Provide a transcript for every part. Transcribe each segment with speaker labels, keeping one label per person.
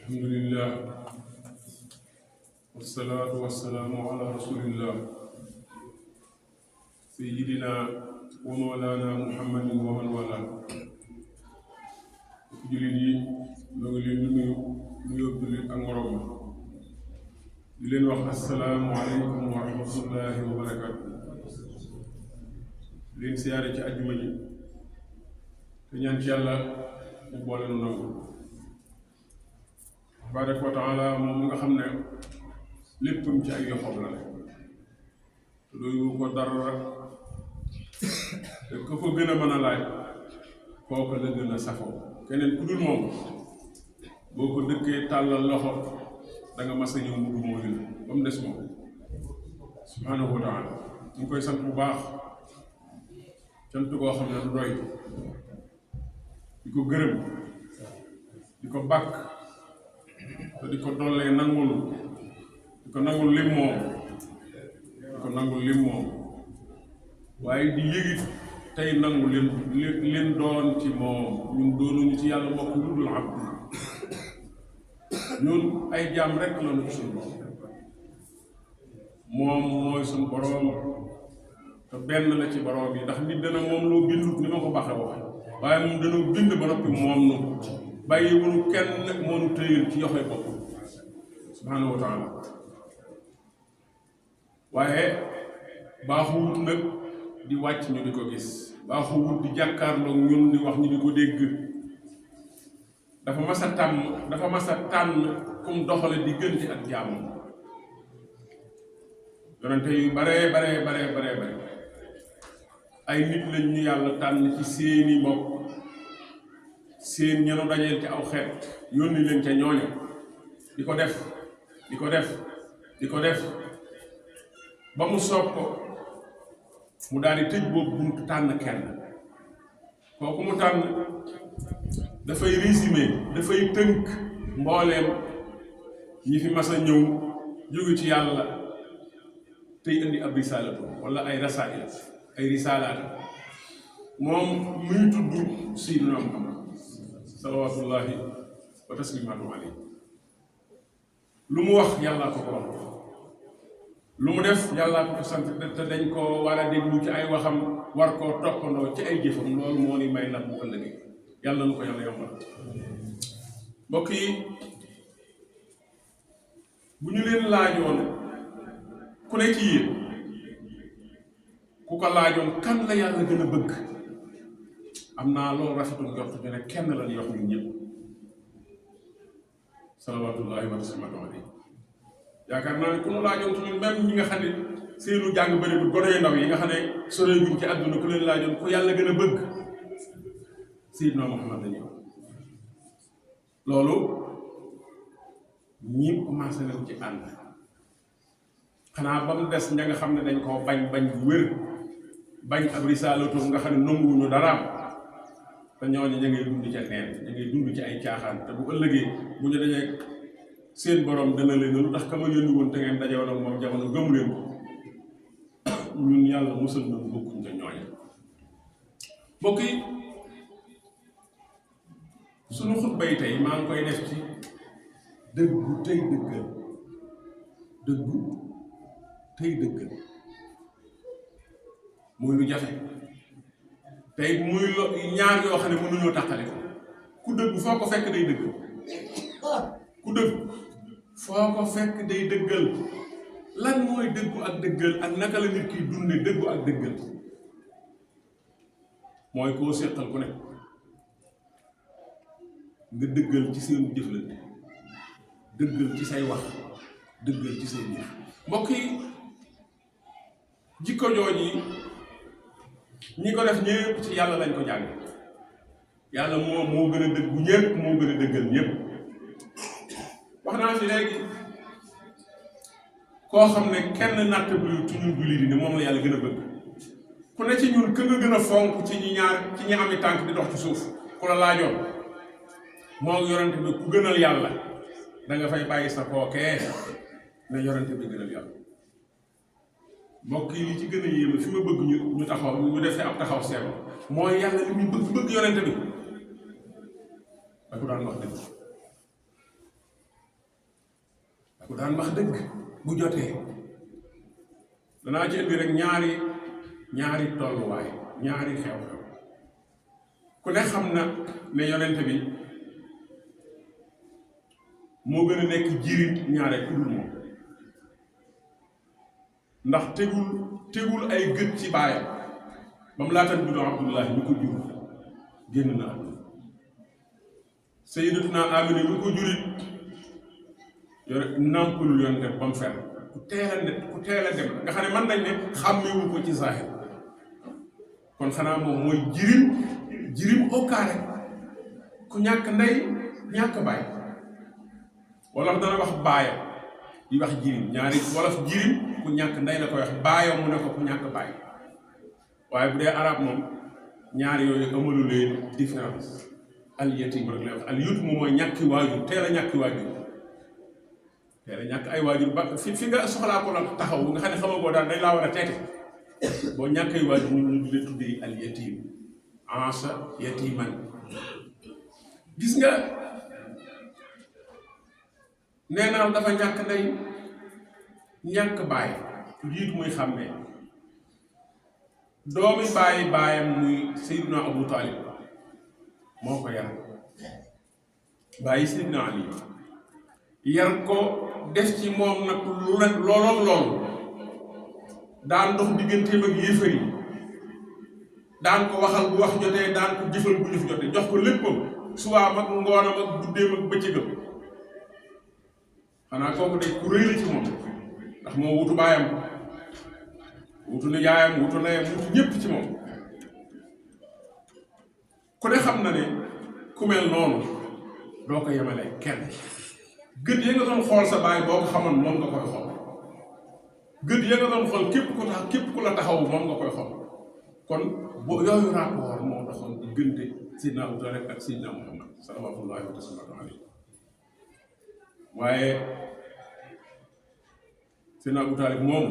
Speaker 1: alhamdulillah wassalaatu wassalaamu ala rasulillah sayyidina wa mawlana muhammadin wa man wala jullit yi ñoo ngi leen di nuyu nuyoo jullit ak moroom di leen wax assalaamu aleykum wa rahmatullahi wa barakaatu leen siyaare ci àjjuma ji te ñaan ci yàlla mu boole nu nangu tabaaraka wa taala moom nga xam ne léppam ci ay yoxoom la ne te doyu ko dara te ku ko gën a mën a laaj kooku la gën a safoo keneen ku dul moom boo ko dëkkee tàllal loxo da nga mas a ñëw mu du moo gën ba mu des moom subhaanahu wa taala ñu koy sant bu baax cant koo xam ne du doy di ko gërëm di ko bàkk te di ko dollee nangul di ko nangul lim moom di ko nangul lim moom waaye di yëgit tey nangu leen doon ci moom ñun doonuñu ci yàlla mbokk lu dul abd ñun ay jaam rek la nu ci suñu borom moom mooy suñu borom te benn la ci borom yi ndax nit dana moom loo bindut ni ma ko baaxee waxe waaye moom dana bind ba noppi moom nu bàyyi wunu kenn moo nu tëyal ci yoxoy bopp subhaanahu wa taala waaye baaxuwut nag di wàcc ñu di ko gis baaxuwut di jàkkaarloo ñun di wax ñu di ko dégg dafa mas a tànn kum doxale diggante ak jaamam yonente yu bare ay nit lañ ñu yàlla tànn ci seeni mbokk seen ñenu dajeel ci aw xeet yónni leen ca ñooña di ko def ba mu soob ko mu daal di tëj boobu buntu tànn kenn kooku mu tànn dafay résumé dafay tënk mbooleem ñi fi mas a ñëw jóge ci yàlla tey indi ab risaalatu wala ay rasaa'il ay risaalaat moom muy tudd Sayyidina Muhammad salawaatullahi wa taslimaatu alayhi lu mu wax yàllaa ko wax lu mu def yàllaa ko sant te dañ ko war a déglu ci ay waxam war koo toppandoo ci ay jëfam loolu moo ni may nag bu ëllëgee yàlla nu ko yàlla yombal mbokk yi bu ñu leen laajoon ku ne ci yéen ku ko laajoon kan la yàlla gën a bëgg am naa loolu rafetul njort ñu ne kenn la ñuy wax ñun ñëpp salawaatullahi wa salaatu alayhi yaakaar naa ne ku nu laajoon ci ñun même ñi nga xam ne seenu jàng bëriwul gone yu ndaw yi nga xam ne soreeguñ ci àdduna ku leen laajoon ku yàlla gën a bëgg Seydina Muhammad lañuy wax loolu ñi commencé nañ ci ànd xanaa ba mu des ña nga xam ne dañ koo bañ bu wér bañ ab risaalatu nga xam ne nanguwuñu daraam te ñooñu ña ngay dund ca neen ña ngay dund ci ay caaxaan te bu ëllëgee bu ñu dajee seen borom dana leen lu tax ka ma yónni woon te ngeen dajewoon ak moom jamono gëmu leen ko ñun yàlla musal na bokkuñ ca ñooñu mbokk yi sunu xutba yi tey maa ngi koy def ci dëggu tey dëggal muy lu jafe tey muy ñaar yoo xam ne mënuñoo tàqale ko ku dëgg foo ko fekk day dëgg ku dëgg foo ko fekk day dëggal lan mooy dëggu ak dëggal ak naka la nit kiy dunde dëggu ak dëggal mooy koo séqal ku ne nga dëggal ci seen jëflante dëggal ci say wax dëggal ci seen jëf mbokk yi jikko jooji ñi ko def ñëpp ci yàlla lañ ko jàng yàlla moo gën a dëggu ñëpp moo gën a dëggal ñëpp wax naa fi léegi koo xam ne kenn natt bu ci ñun jullit yi ne moom la yàlla gën a bëgg ku ne ci ñun kë nga gën a fonk ci ñi ami tànk di dox ci suuf ku la laajoon moo yorante bi ku gënal yàlla da nga fay bàyyi sa kookee ne yorante bi gënal yàlla mbokk yi li ci gën a yéeme fi ma bëgg ñu taxaw ñu defee ab taxaw seetlu mooy yàlla li muy bëgg yorante bi da ko daan wax dëgg ku daan wax dëgg bu jotee. danaa ci indi rek ñaari tolluwaay ñaari xew-xew. ku ne xam na ne yonent bi moo gën a nekk jirim ñaare ku dul moom, ndax tegul ay gët ci baayam ba mu laatan bi doon Abdullahi mi ko jur génn na àdduna. Sayyidatuna Amina mi ko jurit yore nàmpalul yoon def ba mu fer ku teel a dem nga xam ne mën nañ ne xàmmewul ko ci zahir. kon xanaa moom mooy jirim au carré, ku ñàkk ndey ñàkk baay. wolof dana wax baayam di wax jirim, ñaari wolof jirim ku ñàkk ndey la koy wax, baayam mu ne ko ku ñàkk baay. waaye bu dee arab moom ñaari yooyu amalu leen différence. al yatim rek lay wax. al yatim mooy ñàkki waajur, teel a ñàkki waajur, teel a ñàkk ay waajur ba fi nga soxlaa ko la taxaw nga xam ne xamagoo daal dañ laa war a teete. boo ñàkkee waajur ñu di leen tuddee al yatim, ansa yatiman. gis nga nee naa dafa ñàkk ndey ñàkk baay jiitu muy xàmmee. doomi baayam muy Seydina Abu Talib moo ko yar, bàyyi Seydina Ali yar ko def ci moom nag loolu daan dox digganteem ak yéefar yi, daan ko waxal bu wax jotee, daan ko jëfal bu jëf jotee, jox ko léppam suwaam ak ngoonam ak guddeem ak bëccëgam. xanaa kooku de ku rëy la ci moom, ndax moo wutu baayam, wutu nijaayam, wutu ndeyam, wutu ñépp ci moom. ku ne xam na ne ku mel noonu doo ko yemale kenn. gët ya nga doon xool sa baay boo ko xamoon moom nga koy xool, gët ya nga doon xool képp ku la taxaw moom nga koy xool. kon boo yooyu rapport moo doxoon diggante Seydina Abu Talib ak Seydina Muhammad sallallahu alayhi wa sallam. waaye Seydina Abu Talib moom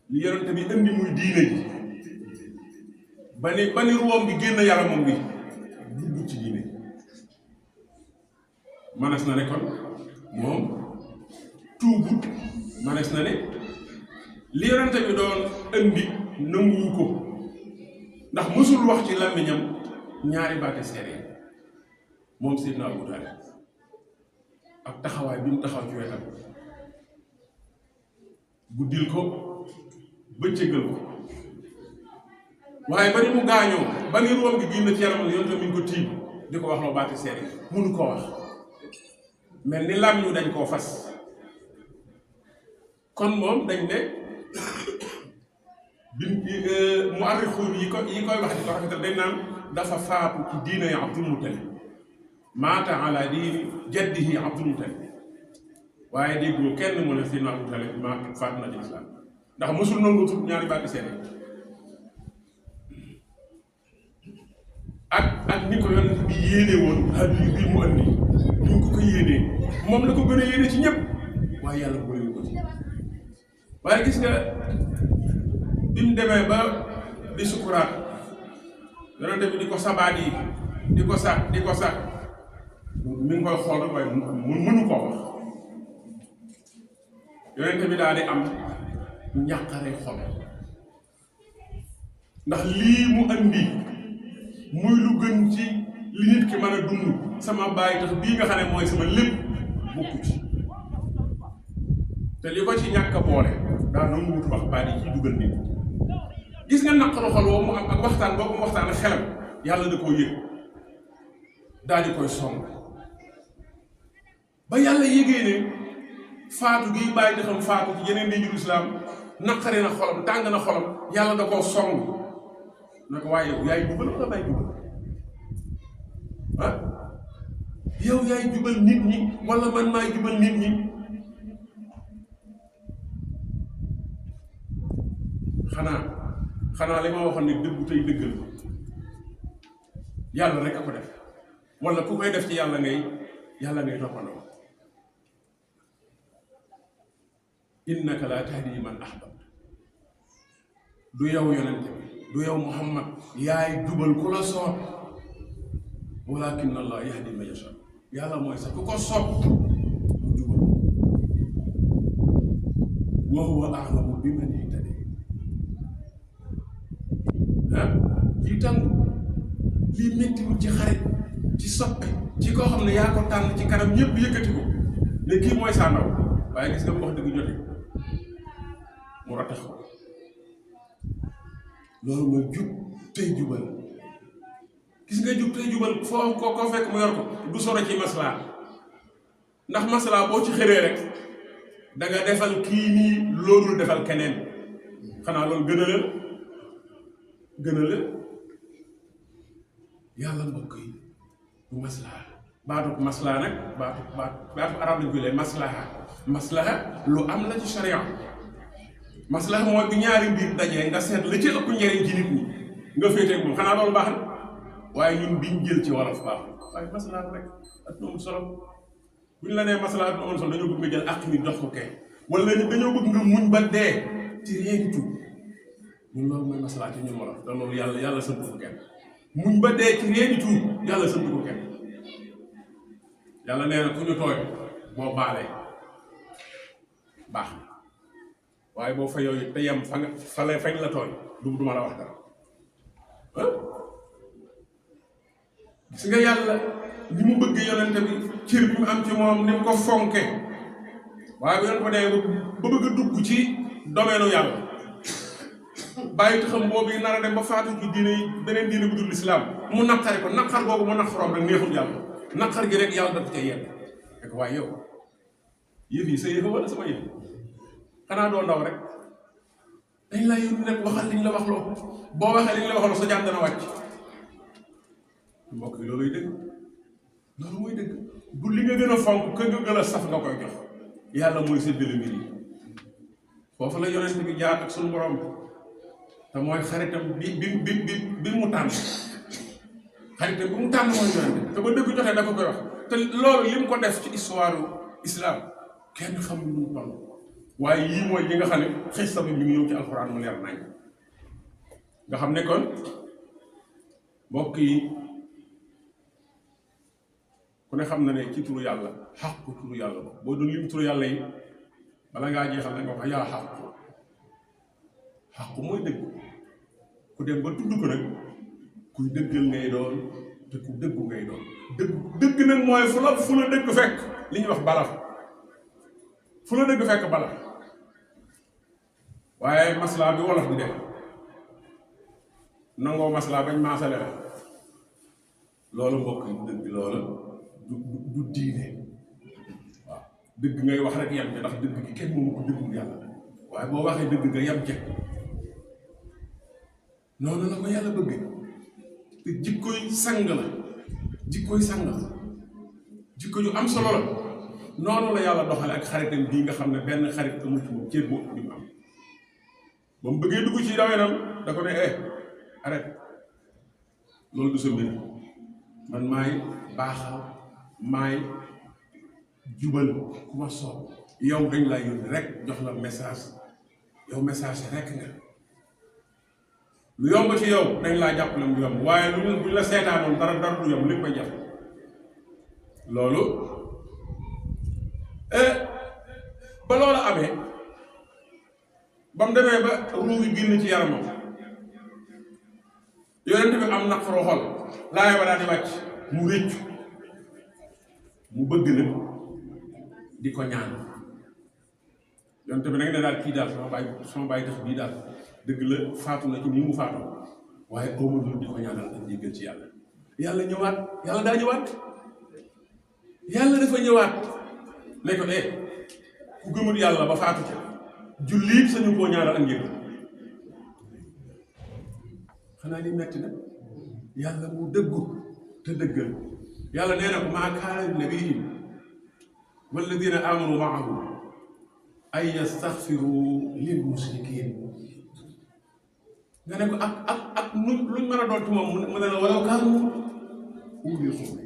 Speaker 1: li yonent bi indi muy diine ji ba ni ruwam bi génn yaramam bi dugg ci diine manes na ne kon moom tuubut. manes na ne li yonent bi doon indi nanguwu ko, ndax mësul wax ci làmmiñam ñaari baati seere moom Seydina Abu Talib ak taxawaay bi mu taxaw ci wetam, guddil ko bëccëgal ko. waaye ba ni mu gaañoo ba ni ruwam gi génn ci yaram yonent mi ngi ko tiim di ko wax loo baati seere mënu koo wax, mel ni lam ñu dañ koo fas. kon moom dañ ne mu arrixuun yi koy wax di ko rafetal dañ naan dafa faatu ci diina yi Abdul Muttalib, maata ala diini jaddihi Abdul Muttalib. waaye déggoo kenn mu ne Seydina Abu Talib faatu na ci islam, ndax mosul nangu tut ñaari baati seede. ak ni ko yonent bi yéene woon hadiyu bi mu andi ñu ngi ko yéenee moom la ko gën a yéene ci ñëpp, waaye yàlla boole ko ci. waaye gis nga bi mu demee ba di sukuraat yonent bi di ko sabaat yi di ko sax mi ngi koy xool rek waaye mënu koo wax. yonent bi daal di am ñàqare xol, ndax lii mu andi muy lu gën ci li nit ki mën a dund, sama bàyyi tax bii nga xam ne mooy sama lépp bokku ci. te li ko ci ñàkk a boole daa nangu wut wax baat yi ciy dugal nit. gis nga naqaru xol woo mu am ak waxtaan boobu mu waxtaan ak xelam, yàlla da koo yëg daal di koy song ba yàlla yëgee ne faatu gi bàyyi di xam faatu ci yeneen di jur islam naqari na xolam, tàng na xolam, yàlla da koo song na ko waaye yow yaay jubal wala may jubal yow yaay jubal nit ñi wala man maay jubal nit ñi. xanaa li ma waxoon ne dëggu tey dëggal yàlla rek a ko def, wala ku koy def ci yàlla ngay toppandoo. innaka laa tahdi man ahbabta, du yow yonente bi, du yow Muhammad yaay jubal ku la soob, walakin Allah yahdi man yasha, yàlla mooy sax ku ko soob mu jubal. wa huwa a'lamu biman ihtadi ah lii tàng lii méttiwul ci xarit ci soppe ci koo xam ne yaa ko tànn ci kanam ñëpp yëkkati ko ne kii mooy saa ndaw waaye gis nga bu wax dëgg jote mu ratax ko loolu mooy jub tey jubal gis nga jub tey jubal foo koo fekk mu yor ko du sore ci maslaa ndax maslaa boo ci xëree rek da nga defal kii nii loolu defal keneen xanaa loolu gën a la yàlla mbokk yi bu maslaa baatu maslaa nag baatu arab lañ koy lee maslaha lu am la ci sharia maslaha mooy bi ñaari mbir dajee nga seet la ci ëpp njëriñ ci nit ñi nga féeteeg moom xanaa loolu baax na waaye ñun biñ jël ci wolof baax waaye maslaha rek ak noonu solo bu ñu la nee maslaha ak noonu solo dañoo bëgg nga jël ak nit dox ko kay wala dañoo bëgg nga muñ ba dee ci rien du tout ñun loolu mooy maslaha ci ñun wolof te loolu yàlla sant ko kenn muñ ba dee ci rien du tout yàlla sant ko kenn yàlla nee na ku ñu tooy boo baalee baax na waaye boo fa yooyu te yem fañ la tooy du ma la wax dara gis nga yàlla ni mu bëgg yonente bi cër bi mu am ci moom ni mu ko fonke waaye bu yonente ko dee ba bëgg a dugg ci domaine yàlla bàyyi xam boobu yi nar a dem ba faatu ci diine yi beneen diine bu dul lislaam mu naqari ko naqar boobu mu naqaroom rek neexul yàlla naqar gi rek yàlla daf ca yegg rek waaye yow yëf yi sa yëf wala sama yëf xanaa doo ndaw rek dañ laa yónni rek waxal liñ la wax loo boo waxee liñ la wax loo sa jaan dana wàcc mbokk yi looluy dëgg loolu mooy dëgg bu li nga gën a fonk ka nga gën a saf nga koy jox yàlla mooy séddale mbir yi foofu la yonent bi jaar ak suñu borom te mooy xaritam bi mu tànn xaritam bi mu tànn mooy yonent te ba dëgg jotee dafa koy wax te loolu li mu ko def ci histoire islam kenn xam lu mu toll waaye yii mooy yi nga xam ne xista bi ñu ngi ñëw ci alxuraan mu leer nañ nga xam ne kon mbokk yi ku ne xam na ne ci turu yàlla xàqu turu yàlla boo doon lim turu yàlla yi bala ngaa jeexal na nga wax yaa xàqu mooy dëgg ku dem ba tudd ko nag kuy dëggal ngay doon te ku dëggu ngay doon dëgg nag mooy fu la dëgg fekk li ñuy wax bala fu la dëgg fekk bala waaye maslaa bi wolof di def nangoo maslaa bañ maasale la loolu mbokk yi dëgg loola du diine waaw dëgg ngay wax rek yem ca ndax dëgg gi kenn moomu ko dëggul yàlla waaye boo waxee dëgg nga yem ca noonu la ko yàlla bëgg te jikkoy sang la jikko yu am solo la noonu la yàlla doxale ak xaritam bii nga xam ne benn xarit amul ci moom cër boo ëpp mu am ba mu bëggee dugg ci dawenam da ko ne arrête loolu du sa mbir man maay baaxal maay jubal ku ma soob yow dañ laa yónni rek jox la message yow message rek nga lu yomb ci yow dañ laa jàppale mu yomb waaye buñ la seetaanoon dara du yomb lépp koy jàpp loolu ba loolu amee ba mu demee ba ruu gi génn ci yaramam yonent bi am naqaru xol laay ba daal di wàcc mu réccu mu bëgg nag di ko ñaan yonent bi nag ne daal kii daal sama bàyyi tax bii daal dëgg la faatu na ci nii mu faatu waaye amul lu di ko ñaanal ak jéggal ci yàlla ñëwaat yàlla daa ñëwaat yàlla dafa ñëwaat ne ko ku gëmul yàlla ba faatu ca jullit sañu koo ñaanal ak njéggal xanaa li metti na yàlla mu dëggu te dëggal yàlla nee na ko maa kaana linabiyyin walladina amanu maahu ay yastaxfiru lil mushrikin nga ne ko ak luñ mën a doon ci moom mu ne la walaw kaanu ulil qurbi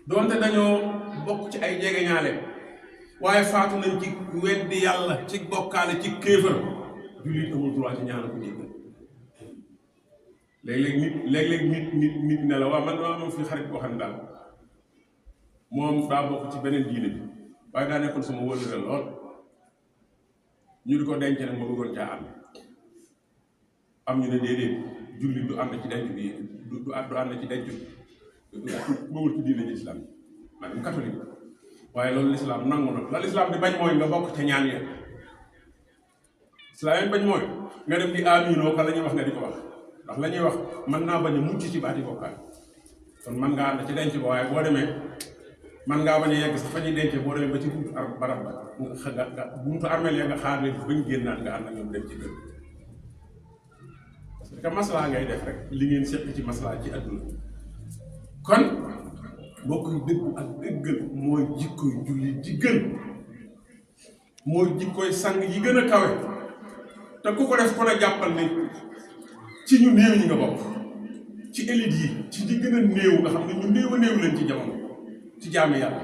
Speaker 1: doonte dañoo bokk ci ay jegeñaale waaye faatu nañ ci weddi yàlla ci bokkaale ci kéefër jullit amul droit ci ñaanal ko jéggal léeg-léeg nit ne la waaw man moom fi xarit boo xam ne daal moom daa bokk ci beneen diine bi waaye daa nekkoon sama wëllëre lool ñu di ko denc nag ma bëggoon caa ànd am ñu ne déedéet jullit du ànd ci denc bi du ànd ci denc ku bëggul ci diine islam maanaam catholique waaye loolu lislaam nangu na la lislaam di bañ mooy nga bokk ca ñaan ya islaam yi bañ mooy nga dem di aminoo ka la ñuy wax nga di ko wax ndax la ñuy wax mën naa bañ a mucc ci baati bokkaat kon mën ngaa ànd ci denc ba waaye boo demee mën ngaa bañ a yegg sax fa ñuy denc boo demee ba ci buntu barab ba nga buntu armeel ya nga xaar leen bañ génnaat nga ànd ak ñoom dem ci kër parce que maslaa ngay def rek li ngeen seq ci maslaa ci adduna kon bokk yu dëggu ak dëggal mooy jikkoy julli ji gën mooy jikkoy sang yi gën a kawe te ku ko def kon a jàppal ne ci ñu néew ñi nga bokk ci élite yi ci ñi gën a néew nga xam ne ñu néew a néew leen ci jamono ci jaami yàlla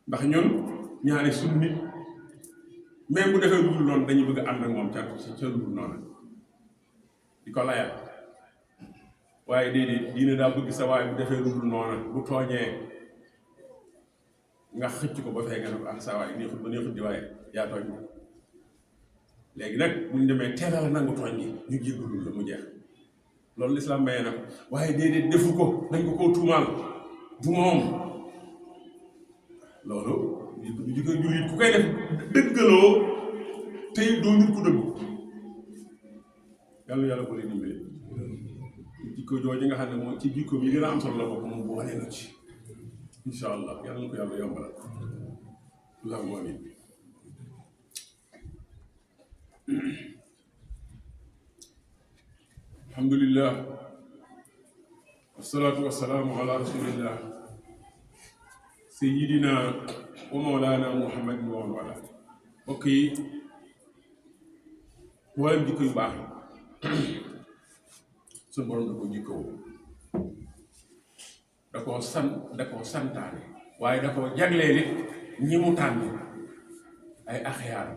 Speaker 1: ndax ñun ñaari suñu nit même bu defee lu dul noonu dañuy bëgg a ànd ak moom ca lu dul noonu di ko layal waaye déedéet diine daa bëgg sa waaye bu defee lu dul noonu bu tooñee nga xëcc ko ba fee nga ne ko sa waay neexut ba neexut di waaye yaa tooñ moom léegi nag bu ñu demee teelal nangu tooñ gi ñu jéggalul la mu jeex loolu lislaam maye na ko waaye déedéet defu ko dañ ko koo tuumaal du moom loolu du jikko jullit ku koy def dëggaloo tey doo nit ku dëgg yàlla ko leen dimbali jikko jooju nga xam ne moom ci jikko bi gën a am solo la bokk moom bu wanee na ci insha allah yàlla na ko yàlla yombalal allahumma amin alhamdulillah wasalaatu wasalaamu ala rasulillah sayyidina wa mawlana muhammadin wa wala mbokk yi mboolem jikko yu baax suñu borom da ko jikkoo da koo santaane waaye da koo jaglee nit ñi mu tànn ay axyaar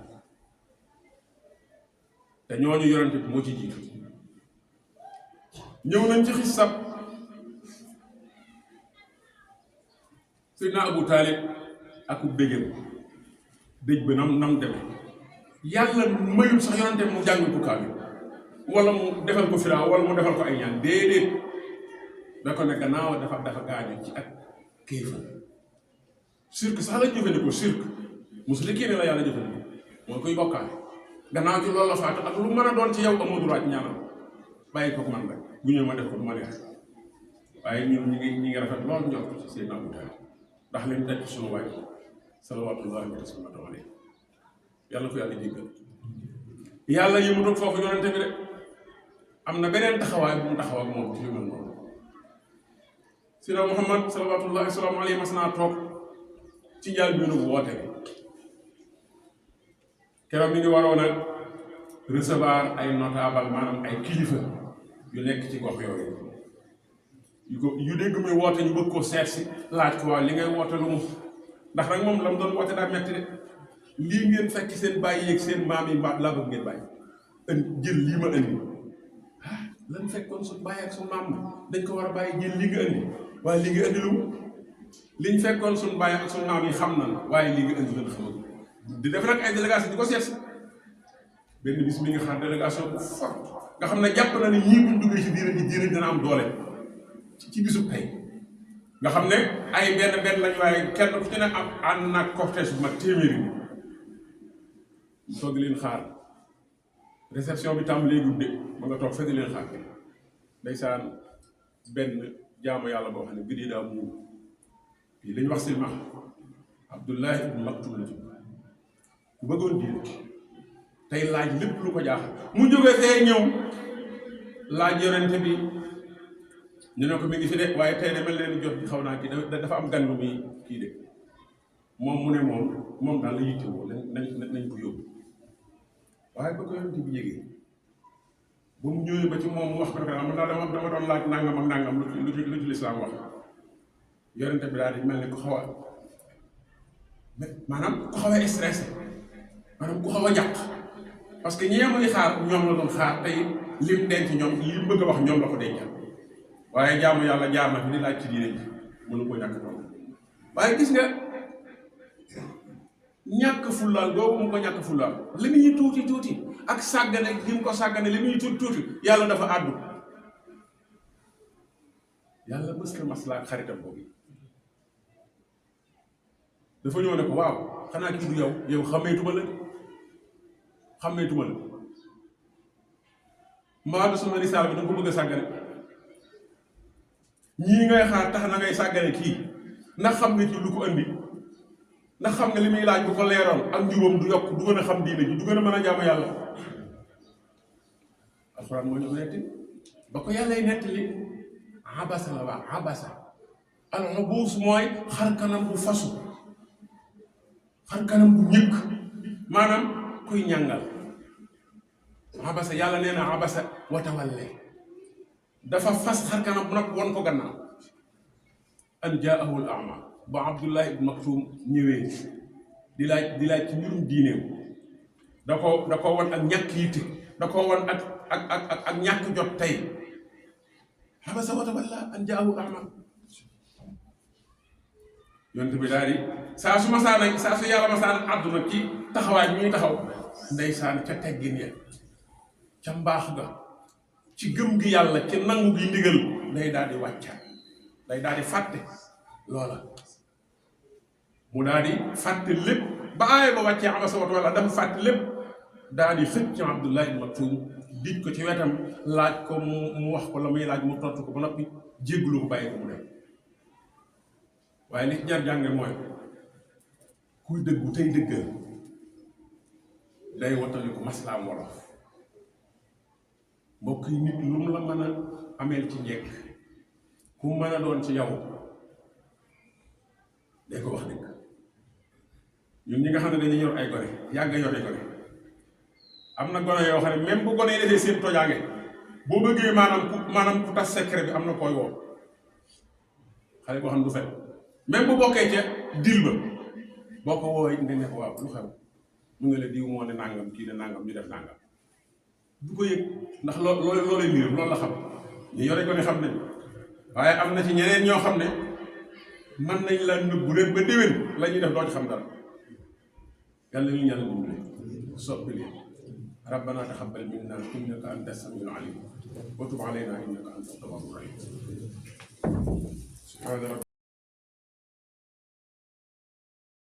Speaker 1: te ñooñu yorante bi moo ci jiitu ñëw nañ ci xissab Seydina Abu Taalib ak dëjëm dëj ba nam deme yàlla mayul sax yorante mu jàngal ko kaamil wala mu defal ko firaaw wala mu defal ko ay ñaan déedéet da ko ne gannaaw dafa gaañu ci ak kéefar sirk sax la jëfandikoo sirk muslikiin la yàlla jëfandikoo mooy koy bokkaale gannaaw ci loolu la faatu ak lu mën a doon ci yow amoo droit ñaanal bàyyi ko man rek bu ñëw ma def ko du ma neex waaye ñun ñi ngi rafet lool njort ci Seydina Abu Taalib ndax leen daj suñu waay salawaatullaahi wa salaamuhu alayhi yàlla ko yàlla jéggal yàlla yi mu toog foofu yonente bi de am na beneen taxawaay bu mu taxaw ak moom ci yu mel noonu Seydina Muhammad salawaatullaahi wa salaamuhu alayhi mas naa toog ci njaal bi nu woote bi keroog mi ngi waroon a recevoir ay notable maanaam ay kilifa yu nekk ci gox yooyu yu dégg muy woote ñu bëgg ko seet si laaj ko waaw li ngay woote lu mu ndax nag moom la mu doon woote daa metti de lii ngeen fekk seen bàyyi yeeg seen maam yi mbaa laa bëgg ngeen bàyyi jël lii ma indi lan fekkoon suñ bàyyi ak suñ maam dañ ko war a bàyyi jël li nga indi waaye li nga indi lu mu liñ fekkoon suñ bàyyi ak suñ maam yi xam na waaye li nga indi lan xamul di def nag ay délégation di ko seet si benn bis mi nga xam délégation bu fort nga xam ne jàpp na ne ñii buñ duggee ci diine dina am doole ci bisu tey nga xam ne ay benn lañ waaye kenn ku ci ne am ànd naag cortège bu mag téeméeri bi toog leen xaar réception bi tam léegi de ba nga toog fekk leen xaar ndeysaan benn jaamu yàlla boo xam ne gëdee daa muur yi lañ wax silmax Abdullahi ibn Maktum la ku bëggoon diine tey laaj lépp lu ko jaaxal mu jógee fee ñëw laaj yonente bi ñu ne ko mi ngi fi de waaye tey de mel leen jot xaw naa kii dafa am gan lu muy kii de moom mu ne moom daal la yittewoo nañ ko yóbbu waaye ba ko yonente bi yégee ba mu ñëwee ba ci moom mu wax ko man daal dama doon laaj nangam ak nangam lu ci lislaam wax yonente bi daal di mel ne ku xaw a maanaam ku xaw a stressé maanaam ku xaw a jàq parce que ñee muy xaar ñoom la doon xaar tey lim denc ñoom lim bëgg a wax ñoom la ko dencal waaye jaamu yàlla jaar na fi di laaj ci diine ji mënu ko ñàkk toog waaye gis nga ñàkk fullaal googu mu ko ñàkk fullaal li muy tuuti tuuti ak sàggane li mu ko sàggane li muy tuuti tuuti yàlla dafa àddu yàlla mës na maslaa ak xaritam boobu dafa ñëw ne ko waaw xanaa kii du yow xameetuma la mbaa du sama risaal bi da nga ko bëgg a sàggane ñii ngay xaar tax na ngay sàggane kii ndax xam nga kii lu ko andi ndax xam nga li muy laaj bu ko leeroon ak njubam du yokk du gën a xam diine ji du gën a mën a jaamu yàlla alxuraan moo ñu ko netti ba ko yàllay nettali abasa la waa abasa alxabuus mooy xar kanam bu fasu xar kanam bu ñëkk maanaam kuy ñàngal abasa yàlla nee na abasa watawalle dafa fas xar kanam bu nag won ko gannaaw an jaahu al ama ba Abdullah ibn Maktum ñëwee di laaj ci mbirum diineem da ko wan ak ñàkk yitte da ko wan ak ñàkk jot tey abasa watawalla an jaahu al ama yonent bi daal di saa su yàlla masaana àdduna ci taxawaay bi ñuy taxaw ndeysaan ca teggin ya ca mbaax ga ci gëm gi yàlla ci nangu gi ndigal day daal di wàcca day daal di fàtte loola mu daal di fàtte lépp ba aaya ba wàccee abasa watawalla dafa fàtte lépp daal di xëcc ci Abdullah ibn Maktum dij ko ci wetam laaj ko mu wax ko la muy laaj mu tontu ko ba noppi jéggulu ko bàyyi ko mu dem waaye li ci jar jànge mooy kuy dëggu tey dëggal day wattali ko maslaam wolof mbokk yi nit lu mu la mën a ameel ci njekk ku mën a doon ci yow day ko wax dëgg ñun ñi nga xam ne dañuy yor ay gone yàgg yor ay gone am na gone yoo xam ne même bu gone yi defee seen tojaange boo bëggee maanaam ku tas secret bi am na koy woo xale boo xam ne du fen même bu bokkee ca dil ba boo ko woowee nga ne ko waaw lu xew mu nga la diw moo ne nangam kii ne nangam ñu def nangam du ko yëg ndax loolay liir loolu la xam ñu yore ko ne xam nañ waaye am na ci ñeneen ñoo xam ne mën nañ la nëbbu leen ba déwén la ñuy def doo ci xam dara yàlla ñu yàlla dimbale soppi leen rabbana taqabbal minna innaka anta samiul alim wa tub alayna innaka anta tawwabur rahim